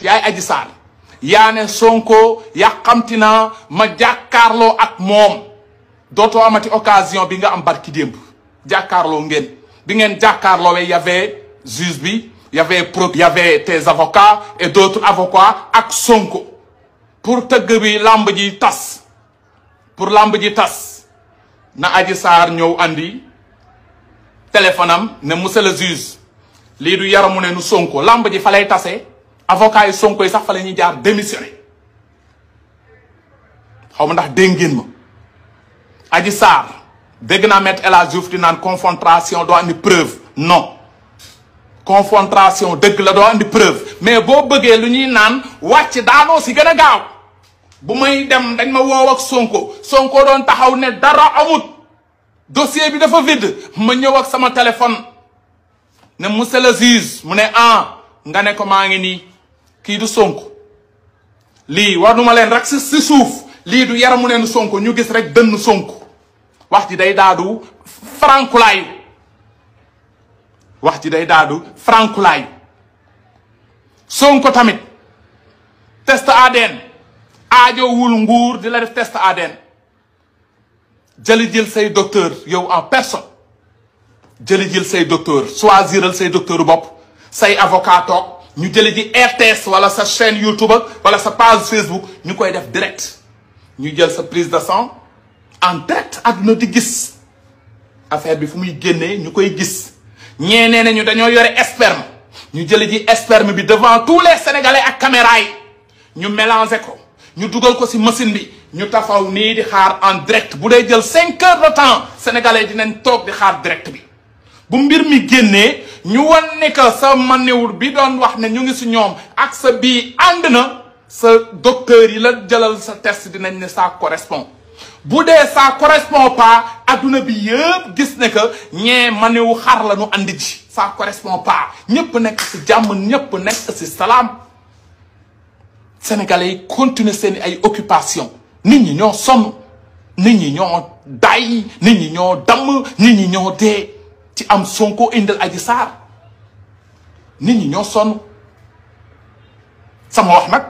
yaay Adji Sarr yaa ne Sonko yàqamti na ma jàkkaarloo ak moom dootoo amati occasion bi nga am barki démb jàkkaarloo ngeen bi ngeen jàkkaarloo y avait juge bi y avait tes avocats et d'autres avocats ak Sonko pour tëgg bi lamb ji tas pour lamb ji tas na Adji Sarr ñëw andi téléphone am ne monsieur le juge lii du yaramu ne nu Sonko lamb ji fa lay tase avocat yi Sonko yi sax fa la ñuy jaar démissionné xaw ma ndax dégg ngeen ma Adji Sarr dégg naa Maître El Hadji Diouf di naan confrontation doo andi preuve non confrontation dëgg la doo andi preuve mais boo bëggee lu ñuy naan wàcc daanoo si gën a gaaw bu may dem dañ ma woow ak Sonko doon taxaw ne dara amut dossier bi dafa vide ma ñëw ak sama téléphone ne monsieur le juge mu ne nga ne ko maa ngi nii kii du Sonko lii war nu ma leen rek si suuf lii du yaramu neen Sonko ñu gis rek dënn Sonko wax ji day daadu frankulaayu wax ji day daadu frankulaayu Sonko tamit test ADN aajowul nguur di la def test ADN jël say docteur yow en personne jël say docteur choisiral say docteur bopp say avocat toog ñu jëli ji RTS wala sa chaîne YouTube wala sa page Facebook ñu koy def direct ñu jël sa prise de sang en direct àdduna di gis affaire bi fu muy génnee ñu koy gis ñeenee nañu dañoo yore sperme ñu jëli ji sperme bi devant tous les Sénégalais ak caméra yi ñu mélanger ko ñu dugal ko ci machine bi ñu taxaw nii di xaar en direct bu dee jël 5 heures de temps Sénégalais dinañ toog di xaar direct bi bu mbir mi génnee ñu wan ne que sa maniwur bi doon wax ne ñu ngi ci ñoom ak sa bii ànd na sa docteur yi la jëlal sa test dinañ ne ça correspond bu dee ça correspond pas adduna bi yëpp gis ne que ñee maniwu xar la ñu andi ji ça correspond pas ñëpp nekk ci jàmm ñëpp nekk ci salaam Sénégalais yi continuer seen ay occupation nit ñi ñoo sonn nit ñi ñoo day nit ñi ñoo damm nit ñi ñoo dee ci am Sonko indil Adji Sarr nit ñi ñoo sonn sama wax nag